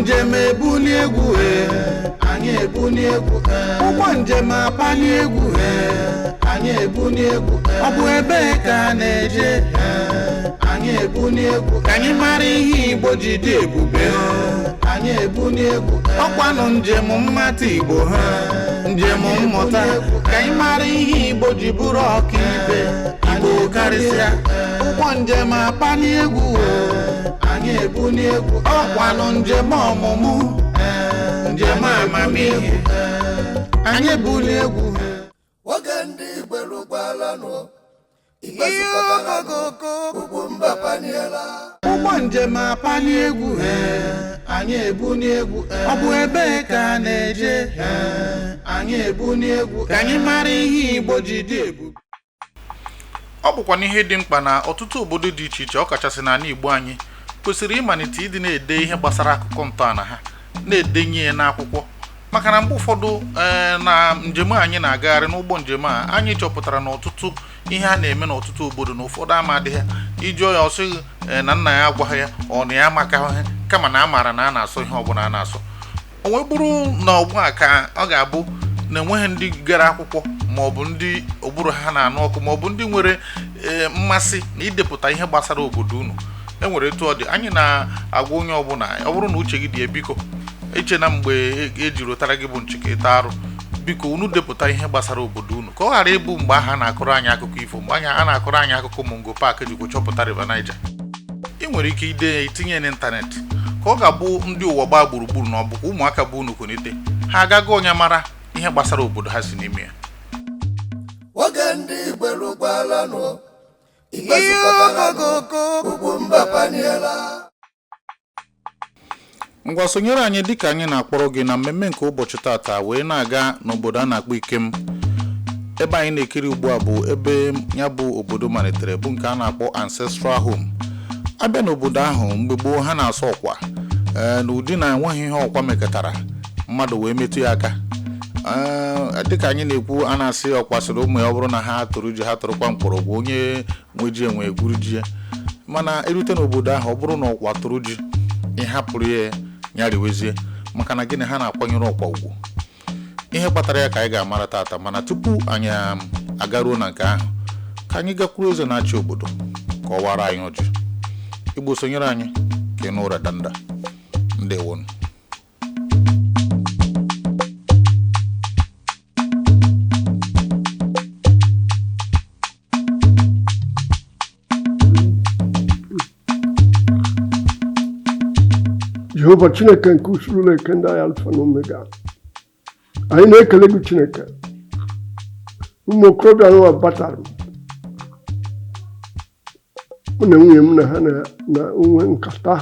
Njem ebuni egwu e, anyị ebuni egwu e. Ụgbọ njem apali egwu e, anyị ebuni egwu e. Ọ bụ ebee ka a na-eje e, anyị ebuni egwu. Ka anyị mara ihe Igbo ji dị ebube o, anyị ebuni egwu. Ọkwanụ njem mmata Igbo ha, njem mmụta, ka anyị mara ihe Igbo ji bụrụ ọkaibe, Igbo karịsịa. Ụgbọ njem apali egwu o, anyị ebuni egwu. Ọkwanụ njem ọmụmụ, njem amamihe, anyị ebuli egwu. Oge ndị Igbo erukwalanụ, Igbo zukọtaranụ, ugwu mba paniela. Ụgbọ njem apali egwu e, anyị ebuni egwu. Ọ bụ ebee ka a na-eje e, anyị ebuni egwu. Ka anyị mara ihe Igbo ji dị ebube. Ọ bụkwa n'ihe dị mkpa na ọtụtụ obodo dị iche iche, ọkachasị n'ala Igbo anyị, kwesịrị ịmalite ịdị na-ede ihe gbasara akụkọ ntọala ha, na-edenye ya n'akwụkwọ, maka na mgbe ụfọdụ na njem anyị na-agagharị n'ụgbọ njem a, anyị chọpụtara na ọtụtụ ihe a na-eme n'ọtụtụ obodo na ụfọdụ ama adịghị. Ịjụọ ya, ọ sịghị na nna ya agwaghị ya, ọ na ya amakaghị ihe, kama na a maara na a na-asọ ihe ọbụla a na-asọ. O wee bụrụ na ọgbọ a ka ọ ga-abụ na enweghị ndị gara akwụkwọ, ma ọ bụ ndị ụbụrụ ha na-anụ ọkụ, ma ọ bụ ndị nwere mmasị na idepụta ihe gbasara obodo unu. E nwere etu ọ dị, anyị na-agwa onye ọbụla, ọ bụrụ na uche gị dị, biko eche na mgbe eji rụtara gị bụ nchịkọta arụ, biko unu depụta ihe gbasara obodo unu, ka ọ ghara ịbụ mgbe ahụ a na-akọrọ anyị akụkọ ifo, mgbe anyị a na-akọrọ anyị akụkọ Mungo Park jikwa chọpụta River Niger. Ị nwere ike ide ya, itinye ya n'ịntanetị, ka ọ ga-abụ ndị ụwa gbaa gburugburu, na ọ bụkwa ụmụaka bụ unu konite ha agaghị onye mara ihe gbasara obodo ha si n'ime ya. Oge ndị Igbo erukwalanụ, Igbo zukọtaranụ, ugwu mba paniela. Ngwa, sonyere anyị dịka anyị na-akpọrọ gị na mmemme nke ụbọchị tata wee na-aga n'obodo a na-akpọ Ikem. Ebe anyị na-ekiri ugbu a bụ ebe ya bụ obodo malitere, bụ nke a na-akpọ ancestral home. Abịa n'obodo ahụ, mgbe gboo ha na-asọ ọkwa n'ụdị na enweghị ihe ọkwa mekọtara mmadụ wee metụ ya aka. Dịka anyị na-ekwu, a na-asị ọkwa sịrị ụmụ ya, ọ bụrụ na ha tụrụ ji, ha tụrụkwa mkpọrọgwụ, onye nwe ji enwe egwuru ji ya. Mana erute n'obodo ahụ, ọ bụrụ na ọkwa tụrụ ji, ịhapụrụ ya ya riwezie, maka na gịnị? Ha na-akwanyere ọkwa ugwu. Ihe kpatara ya ka anyị ga-amara tata. Mana tupu anyị agaruo na nke ahụ, ka anyị gakwuru eze na-achị obodo ka ọ wara anyị ọjị. Igbo, sonyere anyị ka ị nụ ụra danda. Ndewonu. Jehova Chineke nke usoro na-eke ndị agha, Alfa na Omega, anyị na-ekele gị, Chineke. Ụmụ okorobịa nwa batara mụ na nwunye m na ha na nwe nkata,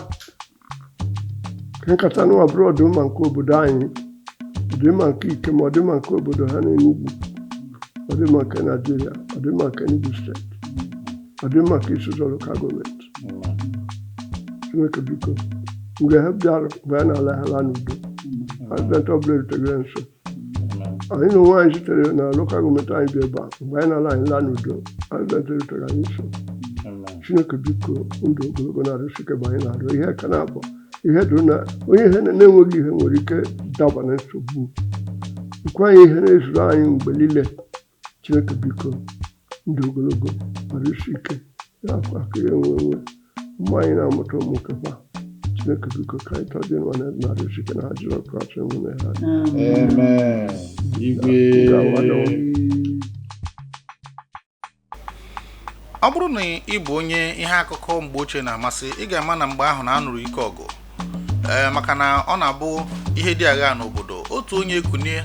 ka nkata nwa bụrụ ọdịmma nke obodo anyị, ọdịmma nke Ikem, ọdịmma nke obodo ha n'Enugwu, ọdịmma nke Naijiria, ọdịmma nke Enugu Steeti, ọdịmma nke Isi Ụzọ Local Government. Chineke, biko, mgbe ha bịara, mgbe ha na-ala, ha laa n'udo. Accident ọbụla erutegoro nso anyị na onwe anyị sitere na local government anyị bịa ebe a, mgbe anyị na-ala, anyị laa n'udo. Accident erutere anyị nso. Chineke, biko, ndụ ogologo na-arụsi ike bụ anyị na-arụ ihe ka na-abụ ihe dụrụ na onye ihe na-enweghị ihe nwere ike daba na nsogbu nkwe anyị, ihe na-ezuru anyị mgbe niile. Chineke, biko, ndụ ogologo, arụsi ike, akụ akụ ihe nwe nwe, ụmụ anyị na-amụta ụmụ nkekwa. Chineke, biko, ka anyị tọdị nwa na arụsi ike na ha Jizọs Kraịst enwe ha. Amen. Igwe. Ọ bụrụ na ị bụ onye ihe akụkọ mgbe ochie na-amasị, ị ga-ama na mgbe ahụ na anụrụ ike ọgụ, maka na ọ na-abụ ihe dị agha n'obodo, otu onye ekunie.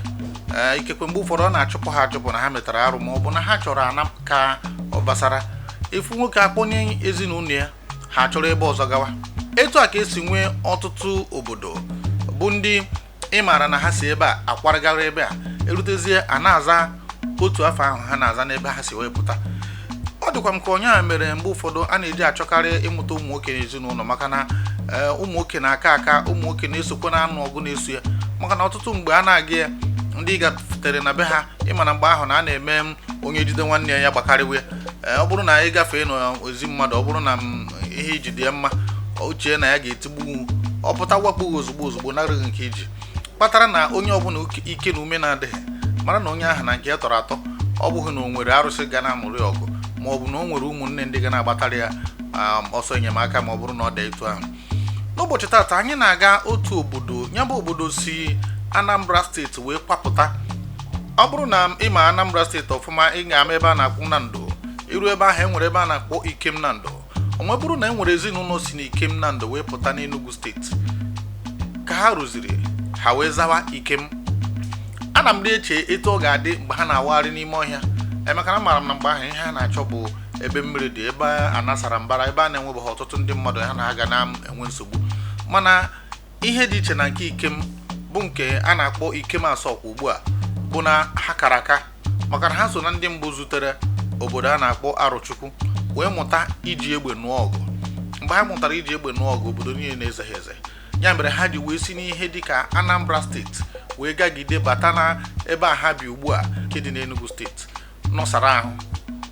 Ikekwe mgbe ụfọdụ ọ na-achụpụ ha achụpụ na ha metara arụ, ma ọ bụ na ha chọrọ ana ka ọ basara efu nwoke akpọnye ezinụlọ ya, ha chọrọ ebe ọzọ gawa. Etu a ka esi nwee ọtụtụ obodo bụ ndị ị maara na ha si ebe a akwarịgara ebe a, erutezie a na-aza otu afọ ahụ ha na-aza n'ebe ha si wee pụta. Ọ dịkwa m ka onye a mere mgbe ụfọdụ a na-eji achọkarị ịmụta ụmụ nwoke n'ezinụlọ, maka na ụmụ nwoke na-aka aka, ụmụ nwoke na-esokwa na anụ ọgụ na-eso ya, maka na ọtụtụ mgbe a na-aga ya, ndị gafetere na be ha, ịma na mgbe ahụ na a na-eme onye jide nwanne ya, ya gbakarịwa ya. Ọ bụrụ na ị gafee n'ozi mmadụ, ọ bụrụ na m ihe iji dị ya mma, o chee na ya ga-etigbu. Ọ pụta wakpo gị ozugbo ozugbo, narịghị nke iji kpatara na onye ọbụla ike na ume na-adịghị mara na onye ahụ na nke ya tọrọ atọ. Ọ bụghị na o nwere arụsị ga na-amụrụ ya ọgụ, ma ọ bụ na o nwere ụmụnne ndị ga na-agbatara ya ọsọ enyemaka, ma ọ bụrụ na ọ dị etu ahụ. N'ụbọchị taata, anyị na-aga otu obodo. Ya bụ obodo si Anambra Steeti wee kwapụta. Ọ bụrụ na ịma Anambra Steeti ọfụma, ị ga-ama ebe a na-akpọ Nando. Iru ebe ahụ, e nwere ebe a na-akpọ Ikem Nando. O nwee bụrụ na e nwere ezinụlọ si n'Ikem Nando wee pụta n'Enugu Steeti. Ka ha rụziri, ha wee zawa Ikem. Ana m eche etu ọ ga-adị mgbe ha na-awagharị n'ime ọhịa, emeka na amaara m na mgbe ahụ ihe ha na-achọ bụ ebe mmiri dị, ebe a nasara mbara, ebe a na-enwebeghị ọtụtụ ndị mmadụ ha na ha ga na-enwe nsogbu. Mana ihe dị iche na nke Ikem bụ nke a na-akpọ Ikem Asọkwa ugbu a bụ na ha kara aka, maka na ha so na ndị mbụ zutere obodo a na-akpọ Arọchukwu wee mụta iji egbe nụọ ọgụ. Mgbe ha mụtara iji egbe nụọ ọgụ, obodo niile na-eze ha eze. Ya mere ha ji wee si n'ihe dịka Anambra Steeti wee gagide bata na ebe a ha bi ugbu a, nke dị n'Enugu Steeti, nọsara ahụ.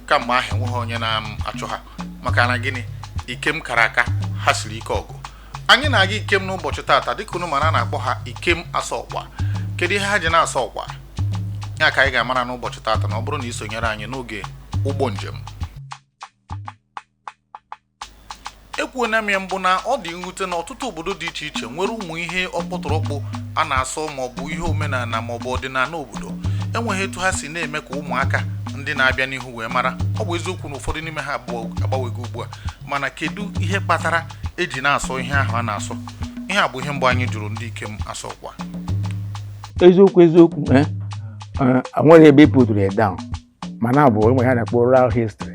Kamgbe ahụ, enweghị onye na-achụ ha. Maka na gịnị? Ikem kara aka, ha siri ike ọgụ. Anyị na-aga Ikem n'ụbọchị taata. Dịka unu mara, a na-akpọ ha Ikem Asọkwa. Kedu ihe ha ji na-asọ ọkwa ya? Ka anyị ga-amara n'ụbọchị taata, na ọ bụrụ na ị sonyere anyị n'oge ụgbọ njem. Ekwuona m ya mbụ na ọ dị mwute na ọtụtụ obodo dị iche iche nwere ụmụ ihe ọkpụtọrọkpụ a na-asọ, maọbụ ihe omenala maọbụ ọdịnala obodo, enweghị etu ha si na-eme ka ụmụaka ndị na-abịa n'ihu wee mara. Ọ bụ eziokwu na ụfọdụ n'ime ha abụọ agbanwego ugbu a, mana kedu ihe kpatara eji na-asọ ihe ahụ a na-asọ? Ihe a bụ ihe mbụ anyị jụrụ ndị Ikem Asọkwa. Eziokwu, eziokwu, nwere ebe e puturu ya down, mana bụ enwe ha na-akpọ oral history.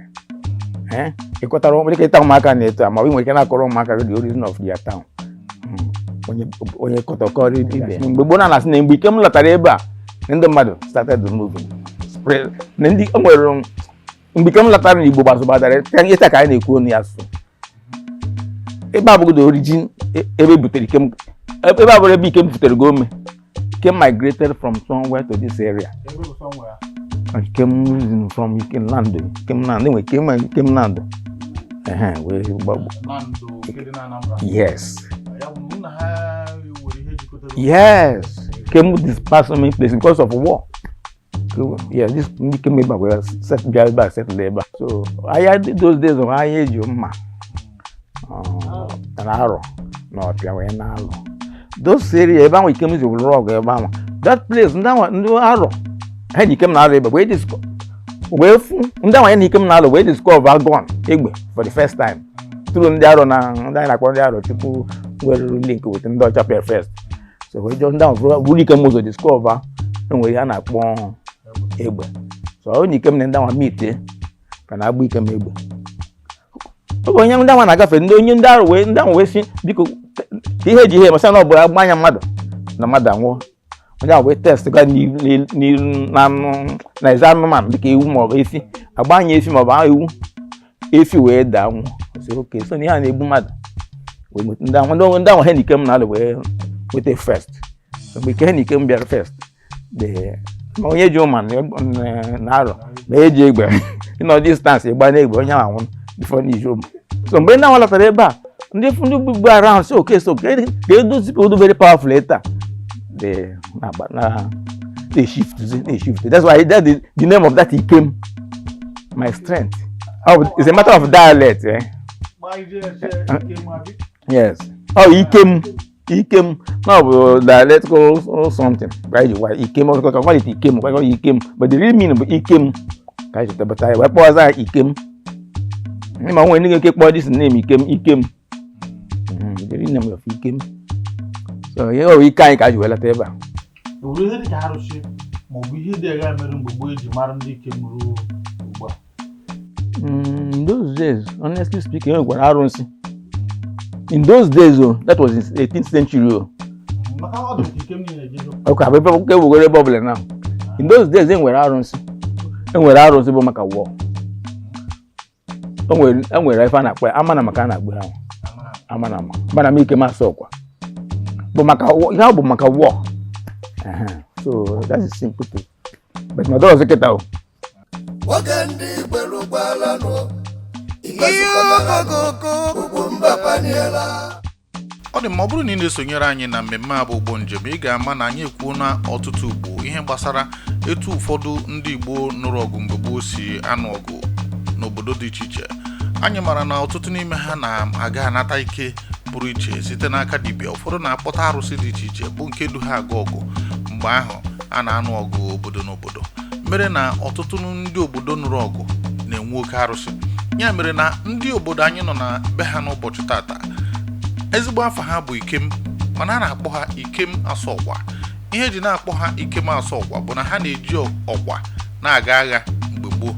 Ịkọtara dịka ịta ụmụaka na-eto, ma ọ nwere ike na-akọrọ ụmụaka the origin of their town. Onye kọtọkọrọ ibe. Mgbe gboo na-asị na mgbe Ikem lọtara ebe a, ndị mmadụ started moving spread na ndị o nwere. Mgbe Ikem lọtara na Igbo gbasụgbadara ịta ka anyị na-ekwu onu ya asụsụ. Ebe a bụgodo origin, ebe butere Ikem, ebe a bụrụ ebe Ikem butere gị ome. Ikem migrated from somewhere to this area. Ikem from Ikem land, Ikem land, enwe Ikem, Ikem land. Ehe, wee gbagbo. Yes. Yes. Ikem dispersed so many places because of war. So, yeah, this ndị Ikem ebe a wee set bịa ebe a, settle ebe a. So ahịa those days bụ ahịa eji mma na arọ na ọpịa wee na-alụ. Those area ebe ahụ Ikem si lụrụ ọgụ, ebe ahụ, that place, ndị ahụ, ndị arọ ha na Ikem na-alụ ebe wee discover, wee fụ ndị ahụ ya na Ikem na-alụ wee discover gun, egbe, for the first time through ndị arọ na ndị anyị na-akpọ ndị arọ Chukwu nwere link with ndị ọcha per first. So wee jụọ ndị ahụ bụrụ Ikem ụzọ discover enwere ihe a na-akpọ egbe. So onye Ikem na ndị ahụ meet ka na-agba Ikem egbe. Oge onye ndị ahụ na-agafe, ndị onye ndị ahụ wee ndị ahụ wee sị, biko, ka ihe eji ihe masa na ọ bụ agba anya mmadụ na mmadụ anwụọ. Onye ahụ wee test ga n'iru na anụ na eze anụmanụ dịka ewu maọbụ efi, agba anya efi maọbụ ewu, efi wee daa nwụọ. Sị oke so na ihe a na-egbu mmadụ wee nweta ndị ahụ, ndị ahụ ha na Ikem na-alụ wee nweta first. So mgbe ike ha na Ikem bịara first, the ma onye ji ụma na arọ ma eji egbe ịnọ distance ịgba n'egbe, onye ahụ anwụrụ before n'iji ụma. So mgbe ndị ahụ latara ebe a, ndị ndị gbugbu around sị oke so ka edozi odo very powerful later they na na they shift they shift. That's why that the name of that Ikem, my strength. Oh, it's a matter of dialect, eh? Yes. Oh, Ikem, Ikem no bụ dialectical or something, right? Why Ikem? Ọ ka call it Ikem, why call it Ikem? But the real meaning bụ Ikem ka anyị chọtara ya wee kpọọ ya Ikem. Ma nwere ndị ga-eke kpọọ this name Ikem, Ikem. The real name of Ikem. So ihe ọ bụ ike anyị ka ji wee lata ebe a. Ewere ihe dịka arụsị maọbụ ihe dị agha mere mgbe gboo eji mara ndị Ikem ruo ugbu a? In those days, honestly speaking, e nwekwara arụsị. In those days, oh, that was in 18th century. Oh. Maka ọ dị ka Ikem niile ejezo. Okay, abụ ebe ewegoro ebe ọbụla now. In those days, e nwere arụsị. E nwere arụsị bụ maka war. O nwere, e nwere ife a na-akpọ ya ama na maka a na-akpọ ya ahụ. Ama na ama. Mana m Ikem Asọkwa. Bụ maka war, ihe ọ bụ maka war. Ehe. So that is simple to. But na ọdọrọzi kịta o. Nwoke ndị Igbo rukwalanụ, ikpe zukọtaranụ, ugwu mba paniela. Ọ Ọ dị mma, ọ bụrụ na ị na-esonyere anyị na mmemme a bụ ụgbọ njem, ị ga-ama na anyị ekwuo na ọtụtụ ugbo ihe gbasara etu ụfọdụ ndị Igbo nụrụ ọgụ mgbe gboo si anụ ọgụ n'obodo dị iche iche. Anyị mara na ọtụtụ n'ime ha na-aga anata ike pụrụ iche site n'aka dibịa. Ụfọdụ na-akpọta arụsị dị iche iche bụ nke du ha aga ọgụ mgbe ahụ a na-anụ ọgụ obodo n'obodo, mere na ọtụtụ ndị obodo nụrụ ọgụ na-enwe oke arụsị. Ya mere na ndị obodo anyị nọ na be ha n'ụbọchị tata, ezigbo afa ha bụ Ikem, mana a na-akpọ ha Ikem Asọgwa. Ihe eji na-akpọ ha Ikem Asọgwa bụ na ha na-eji ọkwa na-aga agha mgbe gboo.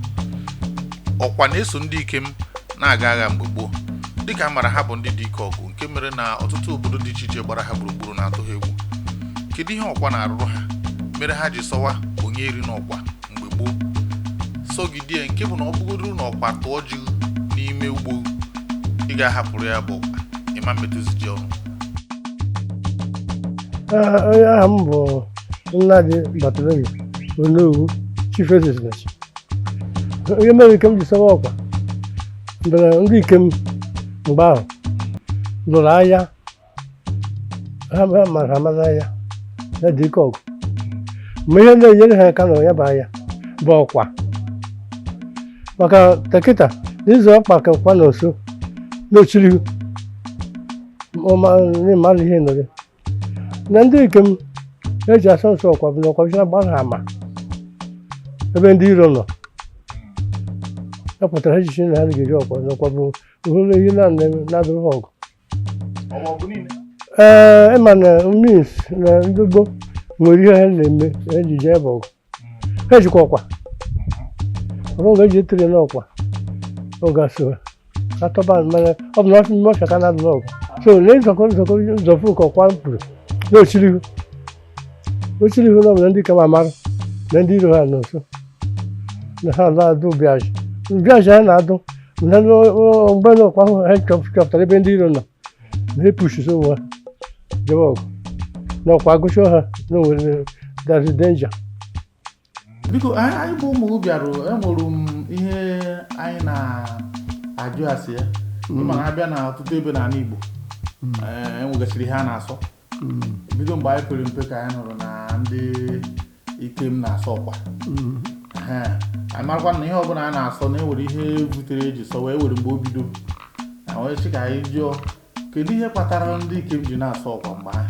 Ọkwa na-eso ndị Ikem na-aga agha mgbe gboo, dịka a mara ha bụ ndị dị ike ọgụ, nke mere na ọtụtụ obodo dị iche iche gbara ha gburugburu na-atụ ha egwu. Kedu ihe ọkwa na-arụrụ ha mere ha ji sọwa onye eri n'ọkwa mgbe gboo sọgidie, nke bụ na ọ bụgodoro na ọkwa tụọ ji n'ime ugbo, ị ga-ahapụrụ ya bụ ọkwa ịma mmetụzi ji ọnụ? Onye aha m bụ Nnadị Bartholomew Onowu, Chief Ezesinachi. Onye mere Ikem ji sọwa ọkwa mbere, ndị Ikem mgbe ahụ lụrụ agha, ha mara ama n'agha ya dị ike ọgụ, ma ihe na-enyere ha aka na ya bụ agha bụ ọkwa, maka tekịta n'izu ọkpa ka ọkwa na nso n'ochiri mmadụ ihe nọrọ na ndị Ikem eji asọ nsọ ọkwa bụ na ọkwa bịara gbara ha ama ebe ndị iro nọ. Ya pụtara echiche na ha ga-eji ọkwa na ọkwa bụ uhuru ihe na-adụrụ ha ọgụ. Ee, ịma na means na ndị gboo nwere ihe ha na-eme eji jee ebe ọgụ, ha ejikwa ọkwa ọ bụrụ eji etiri n'ọkwa oge so atọba, mana ọ bụ na ọfịa ọfịa ka na-adụ n'ọgụ, so na nzọkọ nzọkọ nzọfụ ka ọkwa pụrụ n'ochirihu ochirihu na ọ bụ na ndị kama amara na ndị iro ha nọ nso na ha na-adụ bịaji bịaji ha na-adụ na mgbe na ọkwa ahụ ha chọpụtara ebe ndị iro nọ na ha epushisi onwe ha jebe ọgụ na ọkwa agụcha ha na onwere there's a danger. Biko, anyị bụ ụmụ bịarụ, enwere m ihe anyị na-ajụ asị ya. Ịma na abịa na ọtụtụ ebe n'ala Igbo, enwegasịrị ihe a na-asọ. Bido mgbe anyị pere mpe ka anyị nụrụ na ndị Ikem na-asọ ọkwa. Anyị marakwa na ihe ọbụla a na-asọ na enwere ihe butere eji sọ wee were mgbe o bido na wee sị ka anyị jụọ, kedu ihe kpatara ndị Ikem ji na-asọ ọkwa mgbe ahụ?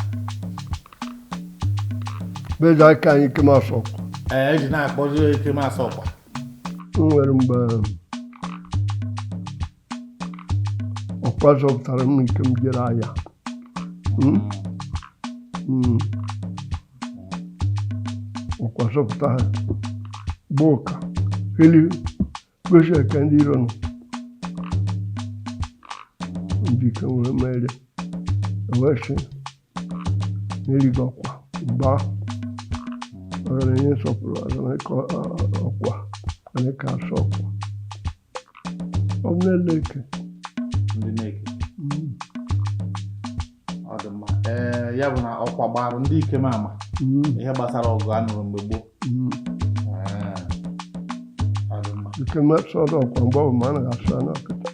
Beji aka anyị Ikem asọ ọkwa. Ee, eji na-akpọzi ya Ikem asọ ọkwa. M nwere mgbe ọkwa zọpụtara m nke m jere ahịa. Ọkwa zọpụta ha gba ụka elu gosi eke ndị iro nọ, ndị ike wee merie, wee sị n'erighị ọkwa mgbe ahụ ọ gara enye nsọpụrụ ọkwa anyị ka asọ ọkwa ọ bụ n'ele eke. Ndị na-eke. Ọ dị mma. Ee, ya bụ na ọkwa gbara ndị Ikem ama ihe gbasara ọgụ a nụrụ mgbe gboo. Ee, ọ dị mma. Nke mesọrọ ọkwa mgbe ọ bụ ma a naghị asụ anụ ọkịta.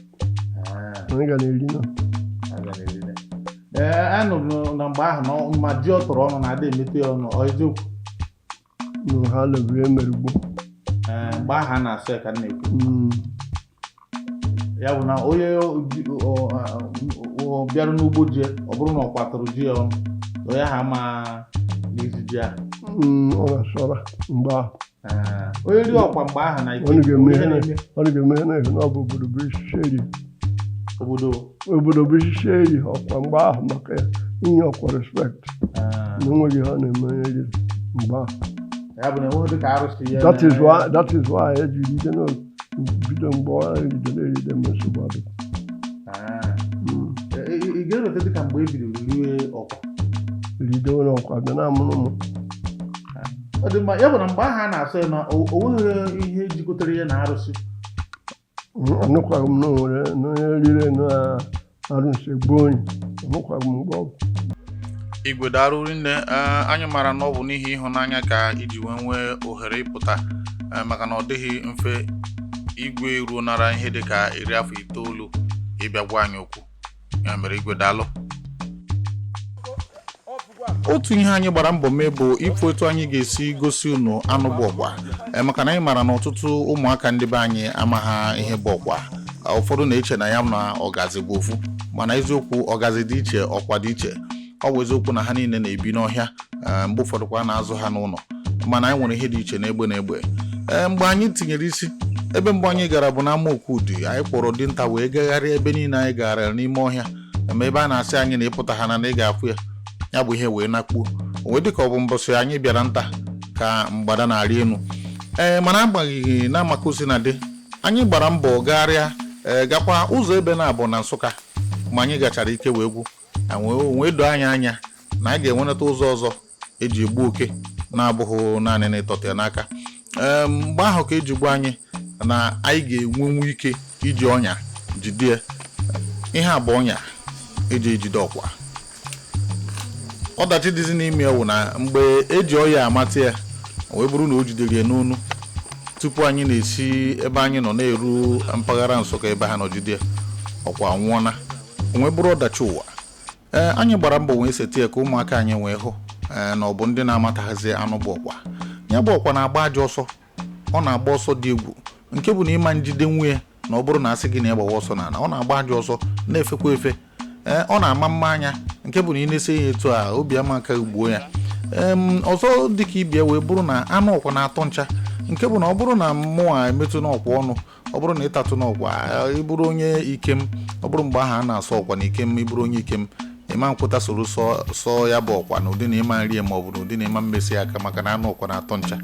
Ee, anyị ga na-eri na a gara erire. Ee, a nụrụ na mgbe ahụ na ma ji ọ tụrụ ọnụ na-ada emete ya ọnụ, ọ eziokwu? Na ha leburu emere gboo. Ee, mgbe ahụ a na-asụ ya ka m na-ekwu. Ya bụ na onye bịara n'ugbo ji, ọ bụrụ na ọ kwatụrụ ji ya ọnụ, na onye ahụ ama n'ezi ji ahụ. Ọ na-asọra mgbe ahụ. Ee, onye rie ọkwa mgbe ahụ na Ọ ike ga-eme ihe ihe na-eme ọ ga-eme ihe na-ehu na ọ bụ obodo bụ isi eri. Obodo. Obodo bụ isi eri ọkwa mgbe ahụ maka ya inye ọkwa respect. Ee, na onweghị ihe ọ na-eme onye riri mgbe ahụ. Ya bụ na enweghị dịka arụsị ya. That is why eji ride na bido mgbe ọ ridere eride ma nsogbu adịkwa. Ee. Ị ga-elote dịka mgbe e bidoro riwe ọkwa? Rido n'ọkwa bịa na amụrụ m. Ọ dị mma. Ya bụ na mgbe ahụ a na-asọ ya na o nweghị ihe jikọtara ya na arụsị? Anụkwaghị m na o nwere na onye riri na arụsị gbuo onye, anụkwaghị m mgbe ọ bụ. Igwe, daalụ rinne. Ee, anyị mara na ọ bụ n'ihi ịhụnanya ka iji wee nwee ohere ịpụta, ee, maka na ọ dịghị mfe igwe ruo nara ihe dịka 90 ịbịa gwa anyị okwu. Ya mere, igwe, daalụ. Otu ihe anyị gbara mbọ mee bụ ịfụ etu anyị ga-esi gosi unu anụ bụ ọkwa. Maka na anyị mara na ọtụtụ ụmụaka ndị be anyị amagha ihe bụ ọkwa. Ụfọdụ na-eche na ya na ọgazi bụ ofu, mana eziokwu, ọgazi dị iche, ọkwa dị iche. Ọ bụ eziokwu na ha niile na-ebi n'ọhịa, mgbe ụfọdụ kwa a na-azụ ha n'ụlọ, mana anyị nwere ihe dị iche n'egbe na egbe. Mgbe anyị tinyere isi ebe mbụ anyị gara bụ n'ama Okwudi. Anyị kpọrọ dinta wee gagharịa ebe niile anyị gara n'ime ọhịa, ma ebe a na-asị anyị na ịpụta ha na ị ga-afụ ya, ya bụ ihe wee nakpuo o wee dịka ọ bụ mbọsị anyị bịara nta ka mgbada na-arị elu. Mana agbanyeghị na amaka na dị, anyị gbara mbọ gagharịa, gakwa ụzọ ebe na-abụ na Nsụka. Ma anyị gachara ike wee gwụ, wee doo anyị anya na anyị ga-enwenata ụzọ ọzọ eji egbu oke na-abụghị naanị na ịtọta ya n'aka. Mgbe ahụ ka eji gwa anyị na anyị ga-enwenwu ike iji ọnya jide ya. Ihe a bụ ọnya eji ejide ọkwa. Ọdachi dịzi n'ime ya wụ na mgbe eji ọya amata ya, wee bụrụ na o jidere ya n'onu tupu anyị na-esi ebe anyị nọ na-eru mpaghara Nsụka ebe ha nọ jide ya, ọkwa nwụọna, wee bụrụ ọdachi ụwa. Anyị gbara mbọ wee seta ya ka ụmụaka anyị wee hụ na ọ bụ ndị na-amataghazi anụ bụ ọkwa. Ya bụ ọkwa na-agba ajọ ọsọ, ọ na-agba ọsọ dị egwu, nke bụ na ịma njide nwunye na ọ bụrụ na asị gị na ịgbawa ọsọ n'ala, ọ na-agba ajọ ọsọ, na-efekwa efe. Ọ na-ama mma anya, nke bụ na ị na-ese ya etu a, obi ama aka gbuo ya. Ọzọ dịka ibia wee bụrụ na anụ ọkwa na-atọ ncha, nke bụ na ọ bụrụ na mmụọ a emetụ n'ọkwa ọnụ, ọ bụrụ na ịtatụ n'ọkwa, ị bụrụ onye ikem, ọ bụrụ mgbe ahụ a na-asọ ọkwa na ikem, ị bụrụ onye ikem, ịma nkwụta soro sọ ya bụ ọkwa na ụdị na ịma nri ya, ma ọ bụ na ụdị na ịma mmesi aka, maka na anụ ọkwa na-atọ ncha.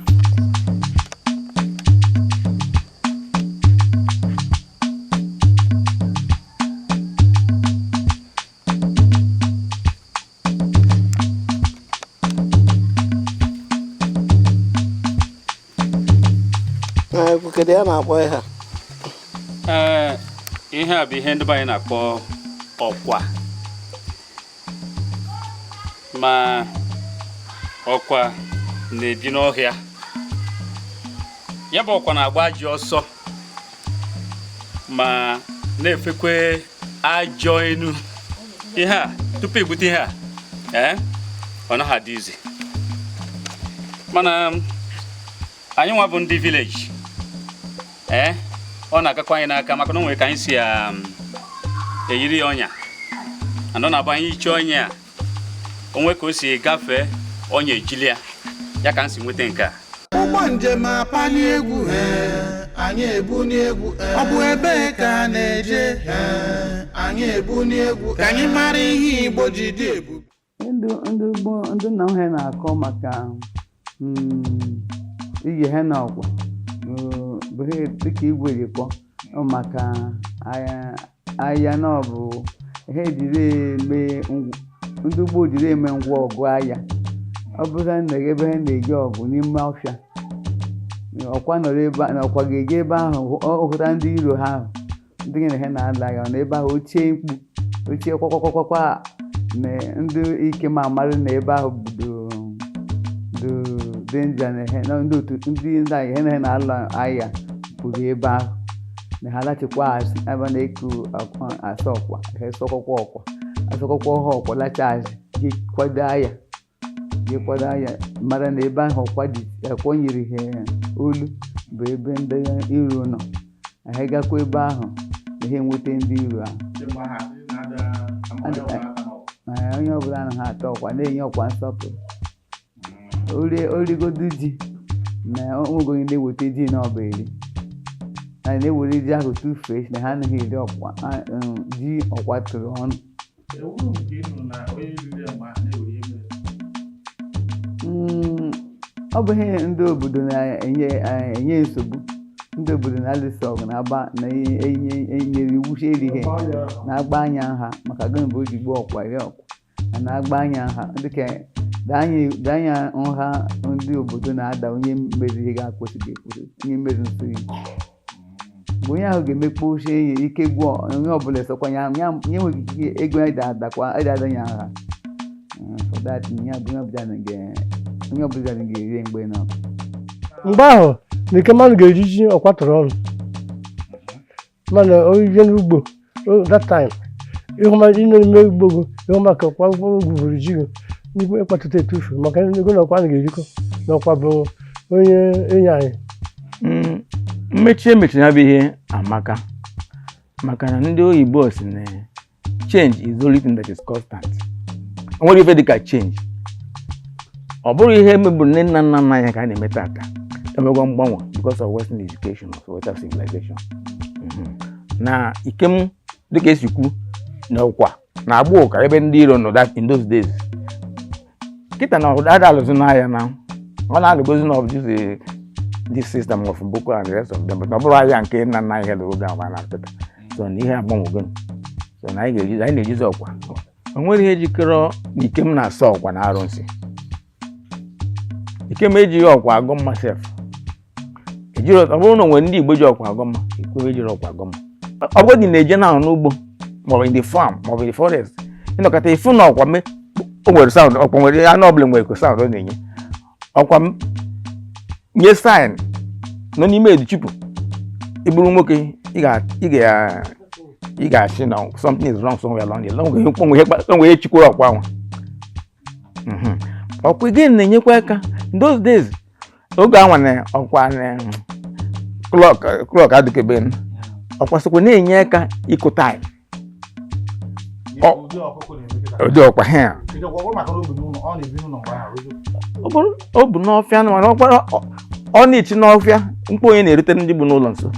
Kedu ya na-akpọ ihe a? Ee, ihe a bụ ihe ndị be anyị na-akpọ ọkwa. Ma ọkwa na-ebi n'ọhịa. Ya bụ ọkwa na-agba ajọ ọsọ ma na-efekwe ajọ enu. Ihe a, tupu egbute ihe a, ọ naghị adị izi, mana anyị nwa bụ ndị village, ọ na-agakwa anyị n'aka, maka na o nwere ka anyị si eyiri ya ọnya anọ na-abụ anyị iche ọnya a, onwe ka o si gafee ọnya ejili ya, ya ka m si nweta nke a. Ụgbọ njem apali egwu, anyị ebuni egwu. Ọ bụ ebee ka a na-eje? Anyị ebuni egwu ka anyị mara ihe Igbo ji dị ebube. Ndị gboo, ndị nna m ha na-akọ maka iyi ha na ọkwa, bụ ihe dịka igwe jikọ maka agha, agha na ọ bụ ha ejiri eme ndị gboo jiri eme ngwa ọgụ agha. Ọ bụrụ na ebe ha na-eji ọgụ n'ime ọfịa, ọkwa nọrọ ebe na ọkwa ga-eje ebe ahụ, ọ hụta ndị iro ha ahụ, ndị gị na ha na-ala agha, ọ nọ ebe ahụ, ochie mkpu ochie kwakwakwakwa na ndị ike ma mara na ebe ahụ bido do danger, na ha na ndị otu ndị anyị ha na ha na-alụ agha pụrụ ebe ahụ na ha lachikwa azụ ebe a na-eku akwa asa ọkwa, ha esọkọkwa ọkwa, asọkọkwa ha ọkwa, lacha azụ je kwado agha, je kwado agha, mara na ebe ahụ ọkwa dị, ọkwa nyere ha olu bụ ebe ndị iro nọ. Ha gakwa ebe ahụ na ha enweta ndị iro ahụ. Onye ọbụla anaghị ata ọkwa na-enye ọkwa nsọpụrụ. Origodu ji na onwego onye na-eweta ji na ọba eri na na-ewere ji ahụ tufee, na ha anaghị eri ọkwa ji ọkwa tụrụ ọnụ. Ọ bụ ihe ndị obodo na-enye enye nsogbu. Ndị obodo na-alụso ọgụ na-agba na-enye enyere iwu si erighị na-agba anya nha, maka gịnị bụ o ji gbuo ọkwa rie ọkwa a na-agba anya nha, dịka daa anya nha ndị obodo na-ada onye meriri ga-akwụsịghị ekwụsị, onye meriri nso iwu mgbe onye ahụ ga-emekpo ochie enyi ike gwụọ onye ọbụla esokwa ya ya ya enweghị ikike ego ya adakwa eji ada ya nha. For that, ya bụ onye ọbụla ga-eri mgbe nọ. Mgbe ahụ na ike mmadụ ga-eji ji ọkwa tụrụ ọnụ, mana ije n'ugbo that time, ịhụ ma ị nọ n'ime ugbo gị, ịhụ maka ọkwa gwuru ji gị. N'ikpe ịkpatụta etufu maka ego na ọkwa anyị ga-erikọ na ọkwa bụ onye enyi anyị. Mmechi emechiri ya bụ ihe amaka, maka na ndị oyibo si na change is the only thing that is constant. O nwere ife dịka change, ọ bụrụ ihe meburu nne nna nna nna anyị ka a na-eme tata, emego mgbanwe because of western education, of western civilization. Na ikem dịka esi kwu na ọkwa na-agba ụka ebe ndị iro nọ that in those days, kịta na ada alụzi n'ahịa na ọ na-alụgozi na of this system of Boko and the rest of them, but ọ bụrụ ahịa nke nna nna anyị ha lụrụ oge ahụ a na-atụta. So na ihe agbanwego, so na anyị ga-eji, anyị na-ejizi ọkwa. O nwere ihe jikọrọ na ikem na-asa ọkwa na arụsị. Ikem ejighị ọkwa agọ mma sef. Ejiri ọ bụrụ na o nwere ndị Igbo ji ọkwa agọ mma, ikwebe ejiri ọkwa agọ mma. Ọ bụrụ na ị na-eje na n'ugbo maọbụ in the farm maọbụ in the forest, ịnọkọta ịfụ na ọkwa me o nwere sound. Ọkwa nwere anụ ọbụla nwere sound ọ na-enye. Ọkwa nye sign nọ n'ime edu chụpụ ịbụrụ nwoke, ị ga-achị na something is wrong somewhere along the line. O nwere ihe chikwara ọkwa nwa. Ọkwa again na-enyekwa aka in those days, oge anwa na ọkwa na clock adịkebe, ọkwa sokwa na-enye aka ịkụ time. Ụdị ọkwa ha ọ bụrụ o bu n'ọfịa, mana ọkpara ọ na-echi n'ọfịa mkpu onye na-erute ndị bụ n'ụlọ nso.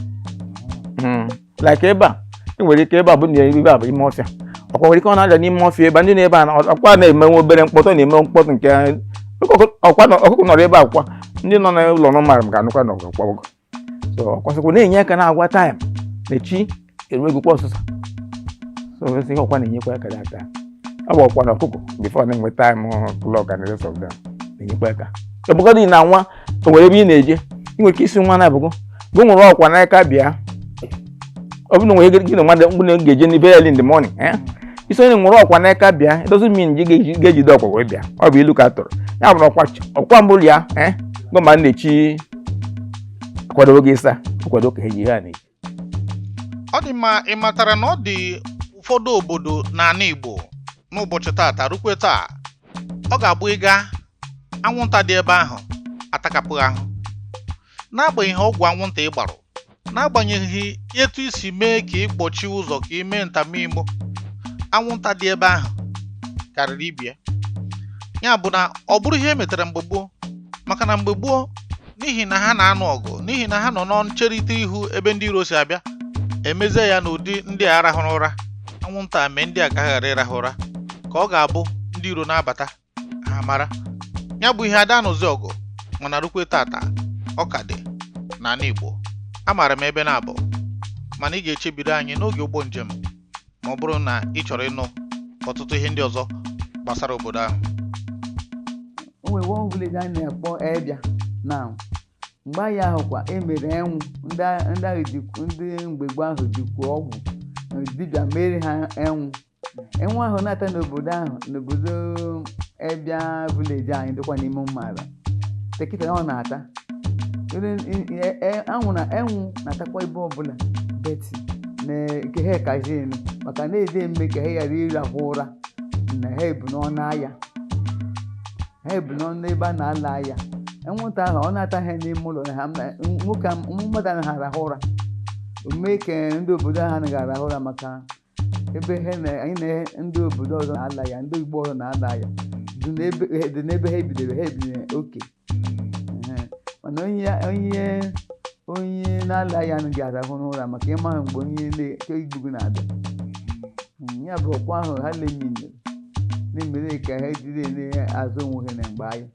Like ebe a, e nwere ike ebe a bụ na ebe a bụ ime ọfịa, ọkwa nwere ike ọ na-ada n'ime ọfịa ebe ndị na-ebe a ọkwa na-eme obere mkpọtụ, na-eme mkpọtụ nke ọkwa ọkụkọ nọrọ ebe a kwa, ndị nọ n'ụlọ nọ mara m ga-anụkwa na ọkwa ọgụ. So ọkwa sịkwa na-enye aka na-agwa time na chi eruegokwa ọsụsa. So esi ihe ọkwa na-enyekwa aka that time, ọ bụ ọkwa na ọkụkọ before na-enwe time clock and the rest of them na-enyekwa aka. Ọ bụgodị na nwa o nwere ebe ị na-eje, ị nwere ike isi nwa na-abụgo gụ nwere ọkwa n'aka bịa. Ọ bụrụ na nwere gị na mmadụ mgbe ga-eje n'ibe early in the morning, eh? Isi onye nwere ọkwa n'aka bịa, it doesn't mean gị ga-ejide ọkwa wee bịa. Ọ bụ ilu ka a tụrụ ya bụ na ọkwa ọkwa mbụ ya, eh? Gụ ma na-echi kwadobe gị ịsa kwado ka eji ihe a na-eji. Ọ dị mma. Ị matara na ọ dị ụfọdụ obodo n'ala Igbo n'ụbọchị taata rukwe taa, ọ ga-abụ ịga, anwụnta dị ebe ahụ atakapụghị ahụ, n'agbanyeghị ọgwụ anwụnta ị gbarụ, n'agbanyeghị etu isi mee ka ị kpọchie ụzọ, ka ị mee ntamimo, anwụnta dị ebe ahụ karịrị ibie ya. Bụ na ọ bụrụ ihe e metere mgbe gboo, maka na mgbe gboo, n'ihi na ha na-anụ ọgụ, n'ihi na ha nọ na ncherịta ihu ebe ndị iro si abịa, emezie ya n'ụdị ndị a arahụrụ ụra, anwụnta mee ndị a ka ha ghara ịrahụ ụra, ka ọ ga-abụ ndị iro na-abata ha mara ya bụ ihe ada anụzi ọgụ. Mana rukwe tata, ọ ka dị n'ala Igbo. Amaara m ebe na-abụ, mana ị ga-echebiri anyị n'oge ụgbọ njem ma ọ bụrụ na ị chọrọ ịnụ ọtụtụ ihe ndị ọzọ gbasara obodo ahụ. O nwere one village a na-akpọ Ebịa now. Mgbe ahịa ahụ kwa emere enwụ ndị ahụ jikwu, ndị mgbe gboo ahụ jikwa ọgwụ dibịa mere ha enwụ. Enwụ ahụ na-ata n'obodo ahụ, n'obodo Ebịa village anyị dịkwa n'ime mmara tekịta ọ na-ata. Anwụ na enwụ na-atakwa ebe ọbụla but na nke ha kazi elu, maka na-ede eme ka ha ghara ịrahụ ụra na ha ebu n'ọnụ ahịa, ha ebu n'ọnụ ebe a na-ala ahịa. Anwụnta ahụ ọ na-ata ha n'ime ụlọ na ha nwoke mmadụ anaghị arahụ ụra. O mee ka ndị obodo ahụ anaghị arahụ ụra, maka ebe ha na anyị na ndị obodo ọzọ na-ala ya, ndị Igbo ọzọ na-ala ya dị n'ebe ha ebidoro, ha ebidoro oke. Mana onye na-ala ya anaghị arahụ n'ụra, maka ịma mgbe onye na-achọ igbu gị na-abịa. Ya bụ ọkwa ahụ ha lemine na-emere ka ha jiri azụ onwe ha na mgbe anyị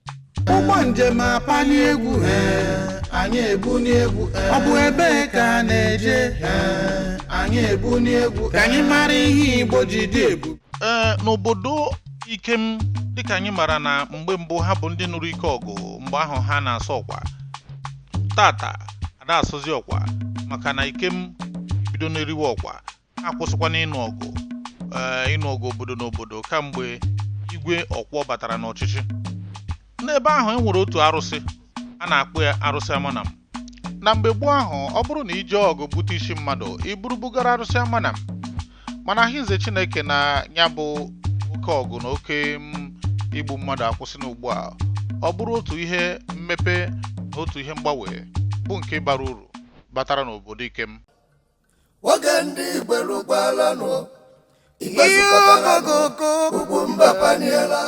Ụgbọ njem apali egwu, ee, anyị ebuni egwu. Ọ bụ ebee ka a na-eje? Ee, anyị ebuni egwu ka anyị mara ihe Igbo ji dị ebube. Ee, n'obodo Ikem, dịka anyị mara na mgbe mbụ ha bụ ndị nụrụ ike ọgụ, mgbe ahụ ha na-asọ ọkwa. Tata ada asụzi ọkwa, maka na Ikem bido n'eriwe ọkwa, ha akwụsịkwana ịnụ ọgụ, ee, ịnụ ọgụ obodo n'obodo kamgbe igwe ọkwọ batara n'ọchịchị. N'ebe ahụ e nwere otu arụsị a na-akpọ ya arụsị amanam. Na mgbe gboo ahụ, ọ bụrụ na ije ọgụ bute isi mmadụ, iburu bugara arụsị amanam. Mana ahịnze Chineke na ya bụ oke ọgụ na oke Igbu mmadụ akwụsị n'ugbu a, ọ bụrụ otu ihe mmepe na otu ihe mgbanwe bụ nke bara uru batara n'obodo Ikem. Oge ndị Igbo rukwalanụ, ikpe zukọtalanụ, ugwu mba paniela.